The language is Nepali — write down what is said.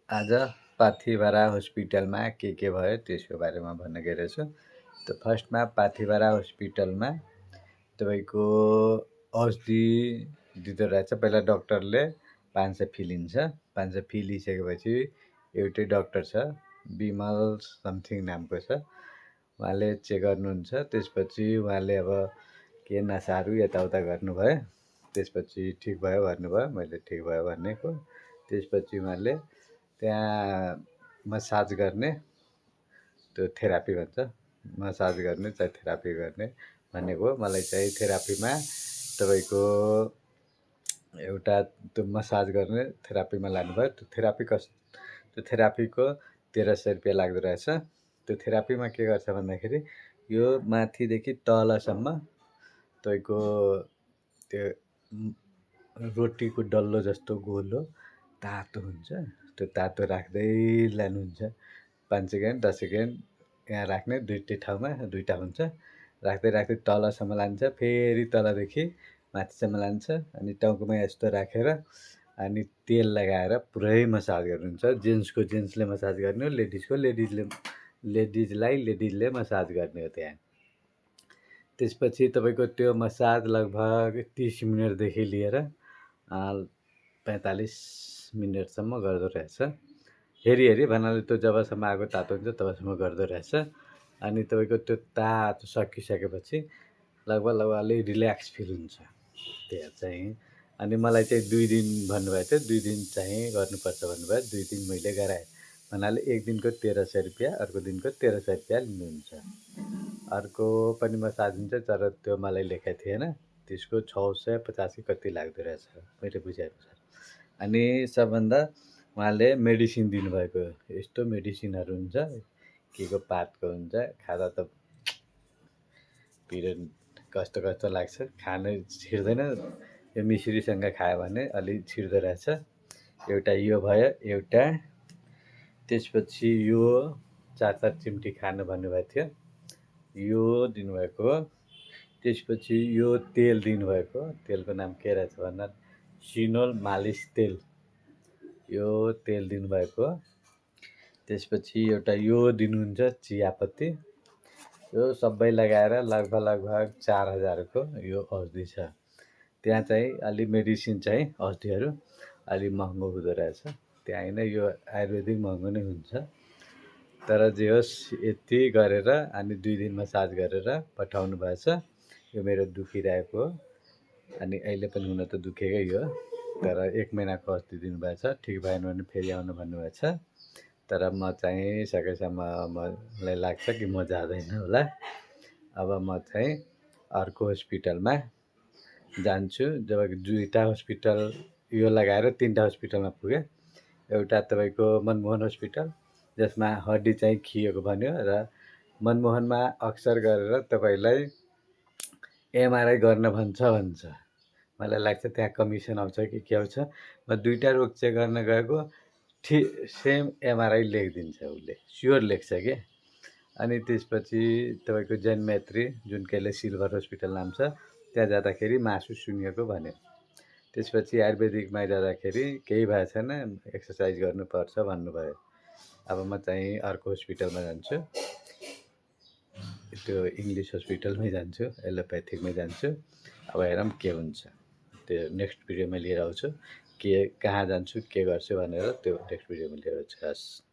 आज पाथिभरा हस्पिटलमा के भयो त्यसको बारेमा भन्न गइरहेछु। त फर्स्टमा पाथिभरा हस्पिटलमा तपाईँको औषधि दिँदो रहेछ। पहिला डक्टरले 500 फी लिन्छ। 500 फी लिइसकेपछि एउटै डक्टर छ, विमल समथिङ नामको छ, उहाँले चेक गर्नुहुन्छ। त्यसपछि उहाँले अब के नसाहरू यताउता गर्नुभयो। त्यसपछि ठिक भयो भन्नुभयो, मैले ठिक भयो भनेको। त्यसपछि उहाँले त्यहाँ मसाज गर्ने, त्यो थेरापी भन्छ, मसाज गर्ने चाहे थेरापी गर्ने भनेको। मलाई चाहिँ थेरापीमा तपाईँको एउटा त्यो मसाज गर्ने थेरापीमा लानुभयो। त्यो थेरापीको 1300 रुपियाँ लाग्दो रहेछ। त्यो थेरापीमा के गर्छ भन्दाखेरि यो माथिदेखि तलसम्म तपाईँको त्यो रोटीको डल्लो जस्तो गोलो तातो हुन्छ। त्यो तातो राख्दै लानुहुन्छ। 5 सेकेन्ड 10 सेकेन्ड यहाँ राख्ने, दुईटै ठाउँमा दुईटा हुन्छ। राख्दै राख्दै तलसम्म लान्छ, फेरि तलदेखि माथिसम्म लान्छ। अनि टाउकोमा यस्तो राखेर अनि तेल लगाएर पुरै मसाज गर्नुहुन्छ। जेन्ट्सले मसाज गर्ने हो, लेडिजले मसाज गर्ने हो त्यहाँ। त्यसपछि तपाईँको त्यो मसाज लगभग 30 मिनटदेखि लिएर 45 मिनटसम्म गर्दो रहेछ। हेरी भन्नाले त्यो जबसम्म आगो तातो हुन्छ तबसम्म गर्दो रहेछ। अनि तपाईँको त्यो तातो सकिसकेपछि लगभग अलि रिल्याक्स फिल हुन्छ त्यहाँ चाहिँ। अनि मलाई चाहिँ 2 दिन भन्नुभएको थियो, 2 दिन चाहिँ गर्नुपर्छ भन्नुभयो। 2 दिन मैले गराएँ भन्नाले एक दिनको 1300 रुपियाँ, अर्को दिनको 1300 रुपियाँ लिनुहुन्छ। अर्को पनि मसाज हुन्छ तर त्यो मलाई लेखेको थिएन, त्यसको 650 कति लाग्दो रहेछ मैले बुझेअनुसार। अनि सबभन्दा उहाँले मेडिसिन दिनुभएको, यस्तो मेडिसिनहरू हुन्छ के को पातको हुन्छ, खाँदा त पिरो कस्तो लाग्छ, खानु छिर्दैन। यो मिश्रीसँग खायो भने अलि छिर्दो रहेछ। एउटा यो भयो एउटा। त्यसपछि यो 4 चिम्टी खानु भन्नुभएको थियो, यो दिनुभएको। त्यसपछि यो तेल दिनुभएको, तेलको नाम के रहेछ भन्दा सिनोल मालिस तेल, यो तेल दिनुभएको। त्यसपछि एउटा यो दिनुहुन्छ चियापत्ती। यो सबै लगाएर लगभग 4000 को यो औषधि छ। त्यहाँ चाहिँ अलि मेडिसिन चाहिँ औषधिहरू अलि महँगो हुँदो रहेछ। त्यहाँ होइन, यो आयुर्वेदिक महँगो नै हुन्छ। तर जे होस् यति गरेर अनि 2 दिन मसाज गरेर पठाउनु भएछ। यो मेरो दुखिरहेको हो अनि अहिले पनि हुन त दुखेकै हो। तर 1 महिनाको औषधि दिनुभएछ। ठिक भएन भने फेरि आउनु भन्नुभएछ। तर म चाहिँ सकेसम्म मलाई लाग्छ कि म जाँदैन होला। अब म चाहिँ अर्को हस्पिटलमा जान्छु। जब 2टा हस्पिटल यो लगाएर 3टा हस्पिटलमा पुगेँ। एउटा तपाईँको मनमोहन हस्पिटल, जसमा हड्डी चाहिँ खिएको भन्यो, र मनमोहनमा अक्सर गरेर तपाईँलाई एमआरआई गर्न भन्छ। मलाई लाग्छ त्यहाँ कमिसन आउँछ कि के आउँछ। म 2टा रोग चेक गर्न गएको, सेम एमआरआई लेखिदिन्छ, उसले स्योर लेख्छ के। अनि त्यसपछि तपाईँको जैन मैत्री, जुन केले सिल्भर हस्पिटल नाम छ, त्यहाँ जाँदाखेरि मासु सुँघेको भन्यो। त्यसपछि आयुर्वेदिकमा जाँदाखेरि केही भएको छैन, एक्सर्साइज गर्नुपर्छ भन्नुभयो। अब म चाहिँ अर्को हस्पिटलमा जान्छु, त्यो इङ्ग्लिस हस्पिटलमै जान्छु, एलोप्याथिकमै जान्छु। अब हेरौँ के हुन्छ। त्यो नेक्स्ट भिडियोमा लिएर आउँछु, कहाँ जान्छु के गर्छु भनेर, त्यो नेक्स्ट भिडियोमा लिएर आउँछु। हस्।